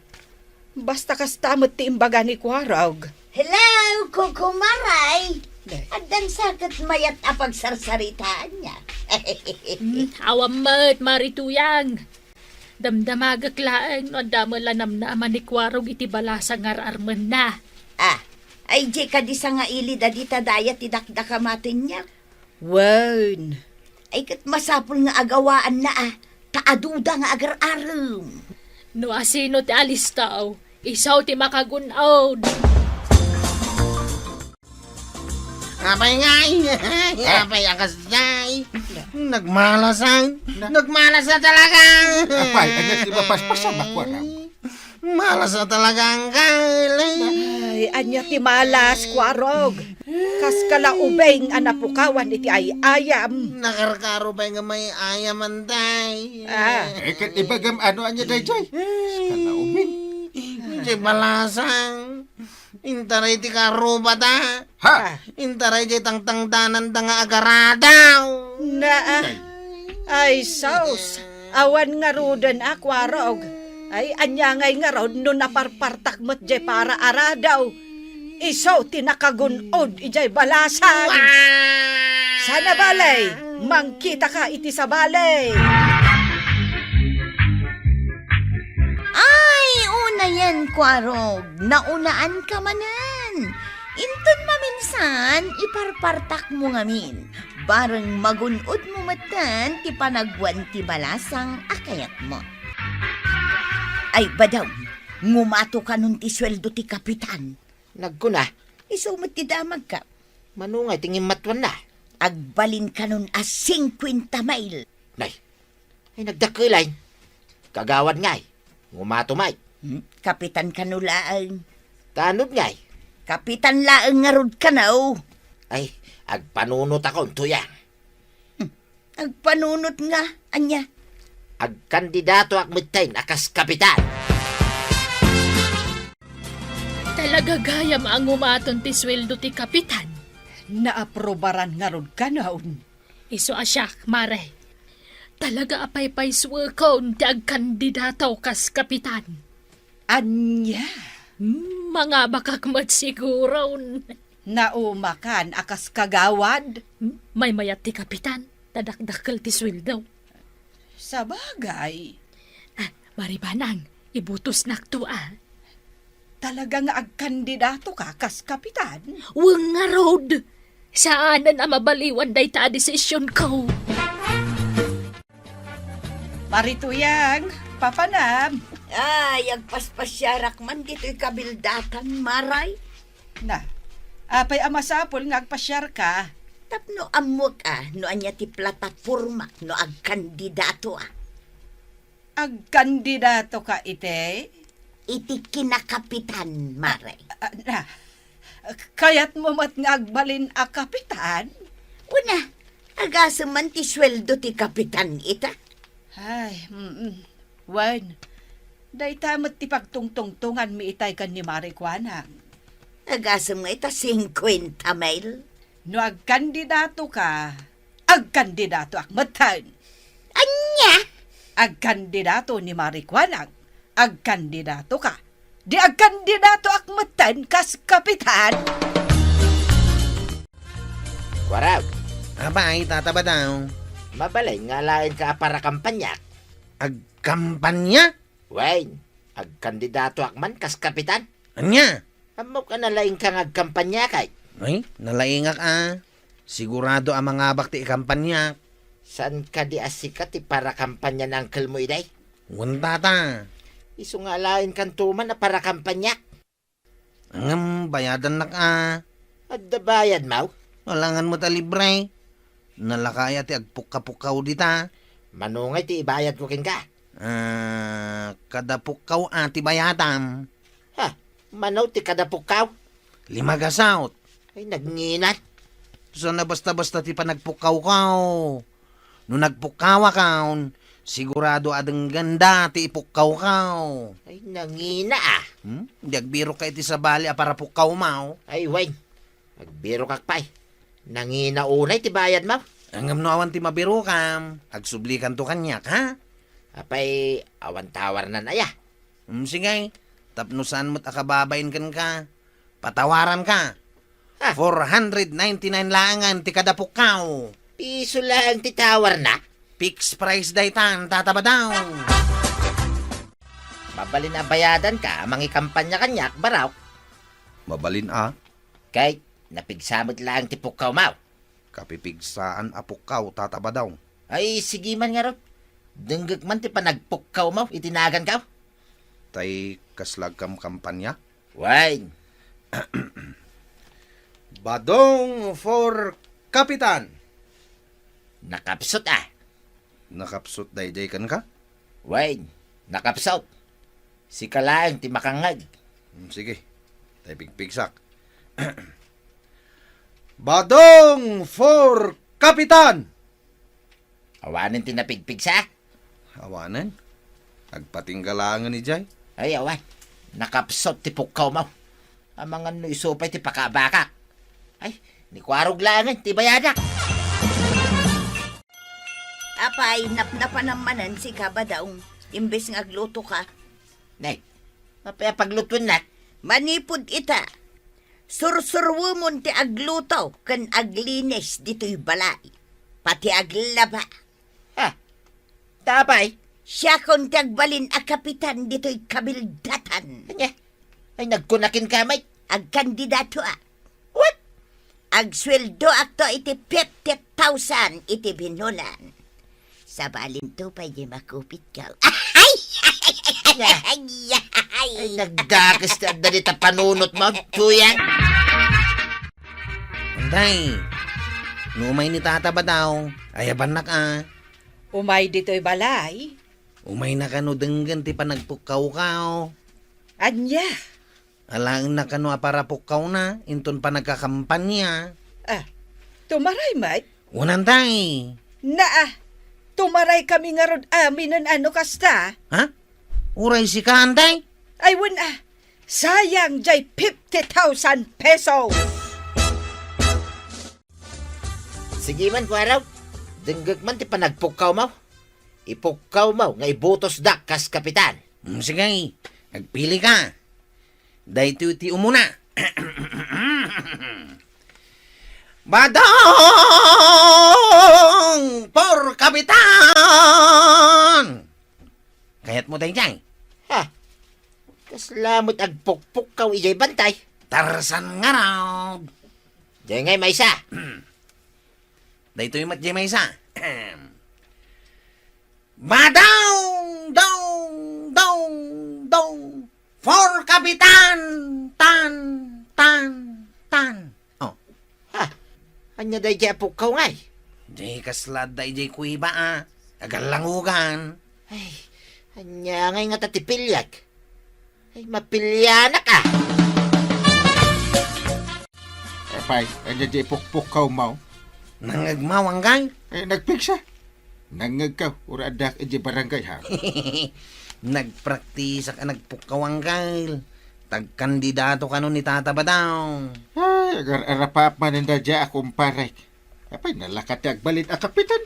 Basta kasta met ti imbaga ni Kuarog. Hello, Kukumaray! Ne. Addan sa ket mayat a pagsarsaritaanyak. Hmm, awan met, Mari Tuyang. Damdamagek laeng no adda met la namnama ni Kuarog iti balasang nga ar-armenna. Ah, ay, diay kadi sangailid a dita dayat ti dakdakamatenyak. Wen. Ay, ket masapul nga agawaanna a, ta aduda nga agar-arem. No asino ti alistaw, isu ti makagun-od. Apay ngay? Ah. Apay a kasdiay? Nagmalas a. Na? Nagmalas a talaga. Apay, ania ti mapaspasam a kuana? Malas a talaga, Angkel. Ay, ania ti malas, Kuarog? Kas ka la ubing a napukawan iti ay-ayam. Nakarkaro pay nga may ayam, Antay. Ah. Eh, ket ibagam ano ania daydiay? Kas ka la ubing. Diay balasang. Intaray ti karrubata. Ha? Intaray diay tangtangdananda nga agaradaw. Na, ah. Ay. Ay, sus. Awan ngaruden a Kuarog. Ay, ania ngay ngarud no naparpartak met jay para a radio? Isu ti nakagun-od ijay balasang. Sana balay, mangkitaka iti sabali. Ay, unayen, Kuarog, naunaanka manen. Inton maminsan, iparpartakmo ngamin. Bareng magun-odmo metten ti panagwan ti balasang a kayatmo. Ay, Badong, ngumato kanon ti sueldo ti kapitan. Nagkuna, isu met ti damagka. Mano ngay ti ngimmatwanna? Agbalin kanon a singkuenta mil. Nay, ay nagdakkel ay. Kagawad ngay, ngumato met. Hmm? Kapitan kano laeng. Tanod ngay. Kapitan laeng ngarud kano. Ay, agpanunot ako, Tuyang. Hmm. Agpanunot nga, ania? Agkandidatoak metten a kas kapitan. Talaga gayam a ngumaton ti sueldo ti kapitan? Naaprobaran ngarud kanon. Isu a siak, Mare. Talaga a paypaysuekon ti agkandidato kas kapitan. Ania? Hmm, mangabakak met siguron. Naumakan a kas kagawad? Hmm, maymayat ti kapitan, ta dakdakkel ti sueldo. Sabagay. Ah, Mare Banang, ibutosnakto, ah. Talaga nga agkandidatoka kas kapitan? Wen ngarud! Saanen a mabaliwan dayta a desisionko. Mare Tuyang, papanam. Ay, agpaspasiarak man ditoy kabildatan, Mare. Na, apay a masapul nga agpasiarka? Tapno ammoak a no ania ti platapormak no agkandidatoak. Agkandidatoka iti? Iti kinakapitan, Mare. Ah, na, kayatmo met nga agbalin a kapitan? Wen a, agasem man ti sueldo ti kapitan ita. Ay, mm, wen, dayta met ti pagtungtungtonganmi itay ken ni Mare Kuanang. Agasem nga ita singkuenta mil. No agkandidatoka, agkandidatoak metten. Ania? Agkandidato ni Mare Kuanang, agkandidatoka. Di agkandidatoak metten kas kapitan. Kuarog. Apay, Tata Badong. Mabalin nga alaenka a para kampanyak. Agkampanya? Wen, agkandidatoak man kas kapitan. Ania? Ammok a nalaingka nga agkampanya, kay? Ay, nalaingak a. Sigurado a mangabak ti ikampanyak. Saan kadi a sika ti para kampanya ni angkelmo iday? Wen, Tata. Isu nga alaenkanto man a para kampanyak. Ngem bayadannak a. Adda bayadmo? Alangan met a libre. Nalakaya ti agpukka-pukkaw dita. Mano ngay ti ibayadko kenka? Ah, kada pukkaw a ti bayadam. Ha? Mano ti kada pukkaw? Lima gasaot. Ay, nagngina. Saan a basta-basta ti panagpukkawkaw. No nagpukkawakon, sigurado a denggenda ti ipukkawkaw. Ay, nangina a. Hmm? Di agbirokka iti sabali a para pukkawmo. Ay, wen. Agbirokak pay. Nangina unay ti bayadmo. Ngem no awan ti mabirokam, agsublikanto kaniak, ha? Apay, awan tawarnan aya? Hmm, sige. Tapno saan met a kababain kenka, patawaranka. Ah. Four hundred ninety-nine laengen ti kada pukkaw. Piso laeng ti tawarna? Fixed price daytan, Tata Badong. Mabalin a bayadanka a mangikampanya kaniak, Barok. Mabalin a? Kay, napigsa met laeng ti pukkawmo. Kapipigsaan a pukkaw, Tata Badong. Ay, sige man ngarud. Denggek man ti panagpukkawmo iti naganko. Tay kasla agkamkampanya? Wen. Badong for Kapitan. Nakapsut a. Nakapsut daydiay kenka? Wen, nakapsut. Sika laeng ti makangngeg. Hmm, sige. Tay pigpigsak. Badong for Kapitan! Awanen ti napigpigsa? Awanen. Agpatingga laengen idiay. Ay, awan. Nakapsut ti pukkawmo. Amangan no isu pay ti pakaabakak. Ay, ni Kuarog laengen ti bayadak. Apay, napnapanam manen sika, Badong, imbes nga aglutoka. Nay, apay a paglutuennak? Manipud ita, sursuruemon ti agluto ken aglinis ditoy balay, pati aglaba. Ha? Ta apay? Siakon ti agbalin a kapitan ditoy kabildatan. Ania? Ay, nagkunakin ka met. Agkandidatoak. What? Agsueldoakto iti fifty thousand iti binulan. Sabalinto pay di makupitko. Ay! Ay, ay! Ay, nagdakes ti adda dita panunotmo, Tuyang. Antay, no umay ni Tata Badaw, ayabannak a. Umay ditoy balay? Umay na kano denggen ti panagpukkawkaw. Ania? Alaenna kano a parapukkawna inton panagkakampania. Ah, tumaray met? Unantay. Naa, tumaray kami ngarud aminen a no kasta. Ha? Uray sika, antay? Ay, wen a. Sayang jay fifty thousand pesos. Sige man, Kuaraw. Denggek man ti panagpukkawmo. Ipukkawmo nga ibutosdak kas kapitan. Mm, sige, agpili ka. Daytoy ti umuna. Badong for kapitan! Kayatmo daydiay? Ha? Kasla met agpukpukkaw idiay bantay. Tarzan ngarud. Diay ngay maysa. Daytoy met diay maysa. Badong, dong, dong, dong. For kapitan, tan, tan, tan. Oh. Ha? Ania daydiay a pukkaw ngay? Di kasla adda idiay kuiba a agallangugan. Ay, ania ngay ngata ti piliak? Ay, mapilianak a. Apay, ania diay ipukpukkawmo? Nangngegmo, Anggal? Eh, nagpigsa. Nangngegko, uray addak idiay barangay, ha? Nagpraktisak a nagpukkaw, Anggal. Ta agkandidato kano ni Tata Badaw. Ay, agar-arapaap manen daydiay a kumparek. Apay, nalaka ti agbalin a kapitan.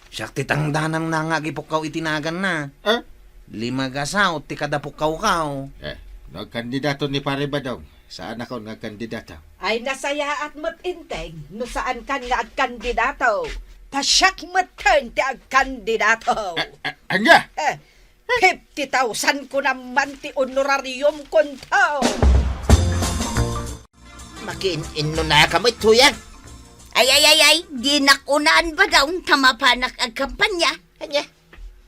Siak ti tangdanangna nga agipukkaw iti naganna. Ah? Lima gasaw ti kada pukkawkaw. Eh, no agkandidato ni Pare Badong, saanakon nga agkandidato. Ay, nasayaat met inteng no saankan nga agkandidato. Ta siak metten ti agkandidato. A-, a-, ania? Eh, fifty thousand ko naman ti honorarium konto. Makiin-innonaka met, Tuyang. Ay, ay, ay, ay, dinak unaan, Badong, ta mapanak agkampanya. Ania?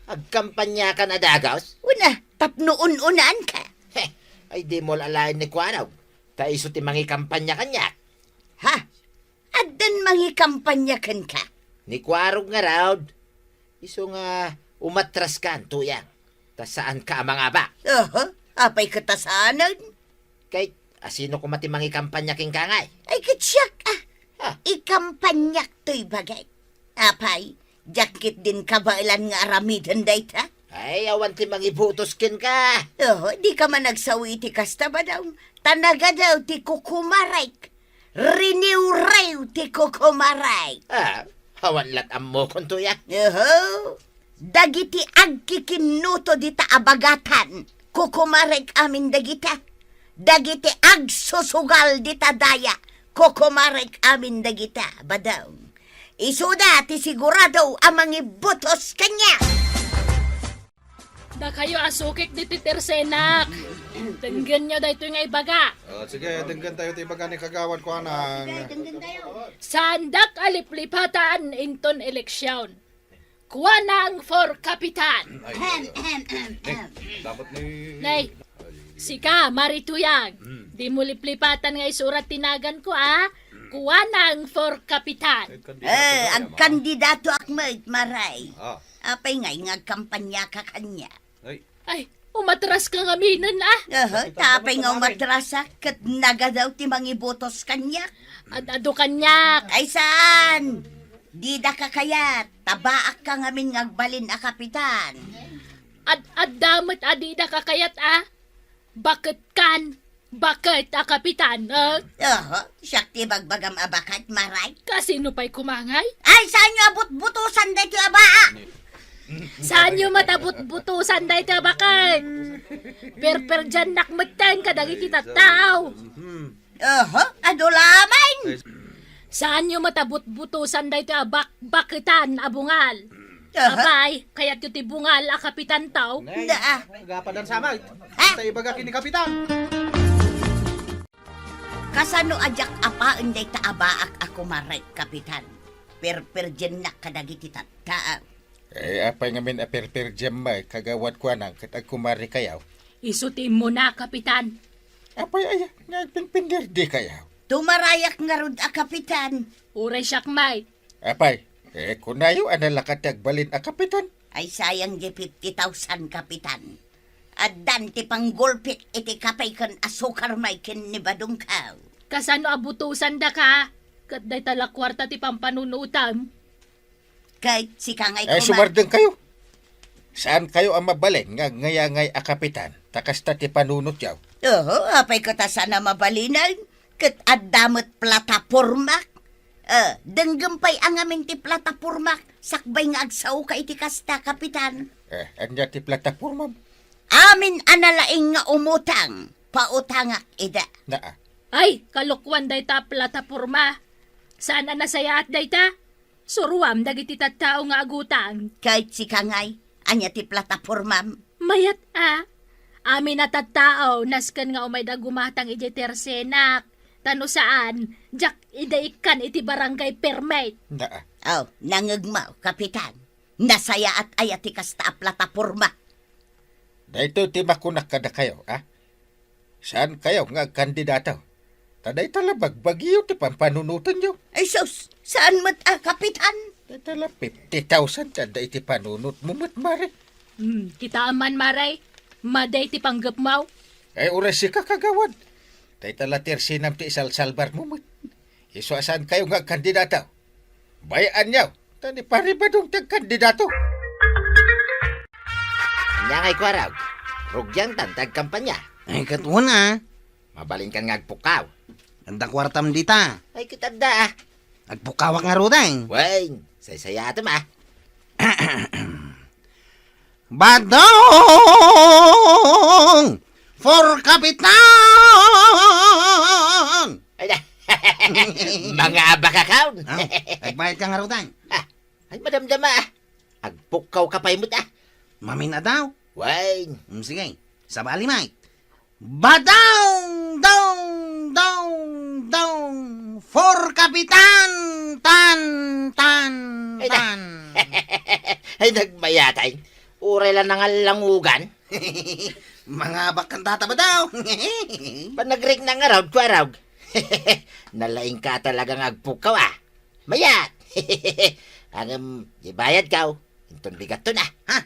Agkampanya ka na dagus? Una, tapno un-unaan ka. Heh, ay, dimo alaen ni Kuaraw. Ta isu ti mangikampanya kaniak. Ha? Addan mangikampanya kenka? Ni Kuaraw ngarud. Isu nga umatras kan, Tuyang. Ta saanka a mangabak. Aha, apay ket a saanen? Kay, asino koma ti mangikampanya kenka ngay? Ay, ket siak, ah. Ha? Ikampanyak toy bagik. Apay, diak ketdin kabaelan nga aramiden dayta? Ay, awan ti mangibutos kenka. Oh, dika man agsawi iti kasta, Badong. Ta nagadaw ti kukumarek. Riniwriw ti kukumarek. Ah, awan lat ammokon, Tuyang. Oho. Dagiti agkikinnuto dita a bagatan, kukumarek amin dagita. Dagiti agsusugal dita daya, kukumarek amin dagita, Badong. Isuda ti sigurado a mangibutos kaniak. Dakayo a sukik ditoy tersenak. Denggenyo daytoy nga ibaga. Oh, sige, denggen tayo ti ibaga ni Kagawad Kuanang. Saandak a liplipatan inton eleksyon. Kuanang for kapitan. Ay, ay, ay. Ahem, ahem, ahem. Dapat ni... Nay, sika, Mari Tuyang. Hmm. Dimo liplipatan nga isurat ti naganko, a? Kuanang for kapitan. Eh, kandidatoak met, Maray. Ah. Apay ngay nga agkampanyaka kaniak? Ay. Ay, umatraska ngaminen, a? Aha, ta apay nga umatrasak, ket nagadaw ti mangibutos kaniak. Ad-adu kaniak. Ay, saan? Dida kakayat, ta baakka ngamin nga agbalin a kapitan. Ad-adda met a dida kakayat, a? Baket kan, baket a kapitan, a? Aha, siak ti bagbagam a baket, Maray. Kasino pay koma ngay? Ay, saanyo a butbutosan daytoy a baak? Saanyo met a butbutusan daytoy a baket. Perperdiannak metten kadagiti tattao. Oho, adu laeng. Saanyo met a butbutusan daytoy a bakbaketan a bungal. Aha. Apay, kayatyo ti bungal a kapitan taw? Nay, da, ah. Agapadan sa amay. Ha? Ta ibaga ken ni kapitan. Kasano a diak apaen dayta a baak a kumarek, kapitan? Perperdiennak kadagiti tattao. Eh, apay ngamin a perperdiam met, kagawad kuanang, ket agkumarekayo? Isu ti immuna, kapitan. Apay aya, nga agpinpinderdekayo? Tumarayak ngarud a kapitan. Uray siak met. Apay, eh, kunayo a nalaka ti agbalin a kapitan? Ay, sayang di fifty thousand, kapitan. Addan ti panggulpit iti kape ken asukar met ken ni badongko. Kasano a butusan daka? Ket dayta la kuarta ti pampanunotam. Ket sika ngay, eh, kuma- sumardengkayo. Saankayo a mabalin nga agngayangayo a kapitan, ta kasta ti panunotyo. Oho, apay ket a saan a mabalinen? Ket adda met platapormak. Eh, denggem pay a ngamin ti platapormak, sakbay nga agsaoka iti kasta, kapitan. Eh, ania ti platapormam? Amin a nalaing nga umutang, pautangak ida. Naa. Ay, kalokuan dayta a plataporma. Saan a nasayaat dayta? Suroam dagiti tattao nga agutang. Ket sika ngay, ania ti platapormam? Mayat a. Amin a tattao, nasken nga umayda gumatang idiay tersenak. Ta no saan, diak ida ikkan iti barangay permit. Naa. Oh, nangngegmo, kapitan. Nasayaat aya ti kasta a plataporma? Daytoy ti makunak kadakayo, a? Saankayo nga agkandidato. Ta dayta la bagbagiyo ti pampanunotenyo. Ay sus, saan met a, kapitan? Dayta la fifty thousand ti adda iti panunotmo met, Mare. Hmm, kitaem man, Mare. Madi ti panggepmo. Ay, uray sika, kagawad. Dayta la tersenam ti isalsalbarmo met. Isu a saankayo nga agkandidato. Bay-anyo, ta ni Pari Badong ti agkandidato. Ania ngay, Kuarog? Rugiangtan ti agkampanya. Ay, ket wen a. Mabalinkan nga agpukkaw. Adda kuartam dita. Ay, ket adda a. Agpukkawak ngaruden. Wen, saysayaatem a. Badong for Kapitan! Ay, da. Mangabak a kaon. Ah, agbayadka ngaruden. Ah, ay, madamdama, a. Agpukkawka pay met, a. Mamin-adaw. Wen. Mm, sige. Sabali, Mike. Badong, dong, dong, dong, for Kapitan, tan, tan, ay, na-, tan. Ay, nagmayatay. Uray la nangallangugan. Mangabak kan tata, Badong. Panagriknak ngarud, Kuarog. Nalaingka talaga nga agpukkaw, a. Mayat. Ngem, ibayadkaw. Inton bigatton, a. Ha?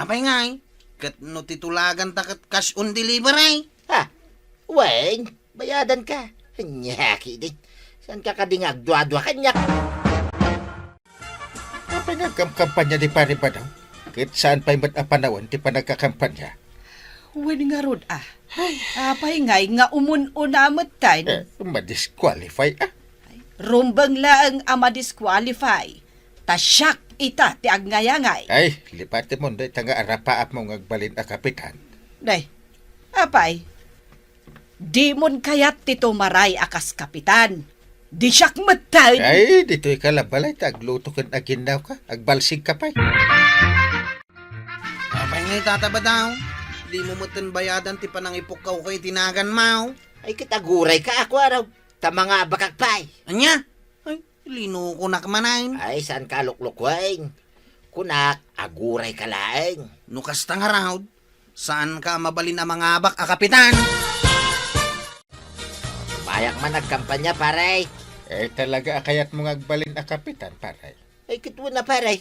Apay ngay? Ket no ti tulaganta ket cash on delivery? Ha? Wen, bayadanka. Ania ketdin. Saanka kadi nga agduadua kaniak? Apay nga agkamkampanya ni Pari Badong? Ket saan pay met a panawen ti panagkakampanya? Wen ngarud, a. Ay. Apay ngay nga umun-una metten? Eh, madisqualify, a. Rumbeng laeng a madisqualify. Ta siak ita ti agngayangayo. Ay, lipatemon dayta nga arapaapmo nga agbalin a kapitan. Day, apay, dimon kayat ti tumaray a kas kapitan. Di siak metten. Ay, ditoyka la balay ta agluto ken aginnawka, agbalsigka pay. Apay ngay, tata, Badong? Dimo metten bayadan ti panangipukkawko iti naganmo. Ay, ket agurayka a, Kuarog. Ta mangabakak pay. Ania? Ay, linukonak manen. Ay, saanka a luklukoen. Kunak, agurayka laeng. No kasta ngarud, saanka a mabalin a mangabak a kapitan. Sumayak man agkampanya, pare. Eh, talaga a kayatmo nga agbalin a kapitan, pare? Ay, ket wen a, pare.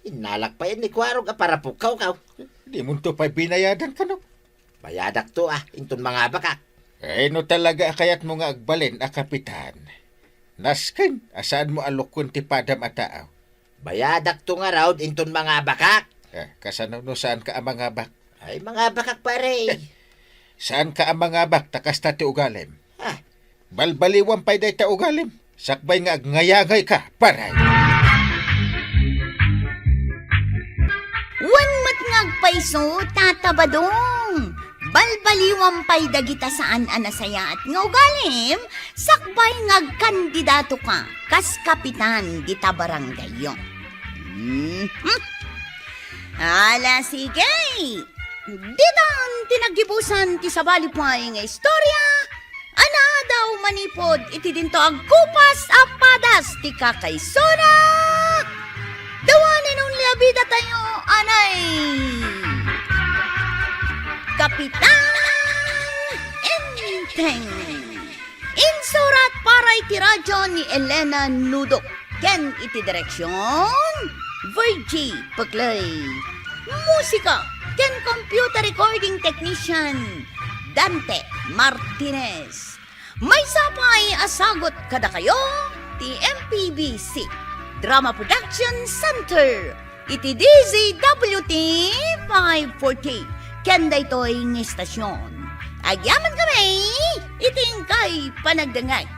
Innalak pay ni Kuarog a parapukkawko. Dimonto pay binayadan kano? Bayadakto, a, inton mangabakak. Eh, no talaga a kayatmo nga agbalin a kapitan, nasken a saanmo a lukon ti padam a tao. Bayadakto ngarud inton mangabakak. Eh, kasano no saanka a mangabak? Ay, mangabakak, pare. Eh, saanka a mangabak ta kasta ti ugalim. Ah. Balbaliwam pay dayta ugalim. Sakbay nga agngayangayoka, pare. Isu, Tata Badong, balbaliwam pay dagita saan a nasayaat nga ugalim, sakbay nga agkandidatoka kas kapitan dita barangayyo. Mhm. Ala, sige. Ditan ti naggibusan ti sabali pay nga istorya, a naadaw manipud iti dinto agkupas a padas ti kakaisuna. The one and only a bidatayo, anay Kapitan Enteng. Insurat para iti radyo ni Elena Nudok ken iti direksion, Virgie Peclay. Musika ken computer recording technician, Dante Martinez. Maysa pay a sagut kadakayo ti M P B C Drama Production Center iti D Z W T five forty ken daytoy nga istasyon. Agyaman kami iti inkay panagdengngeg.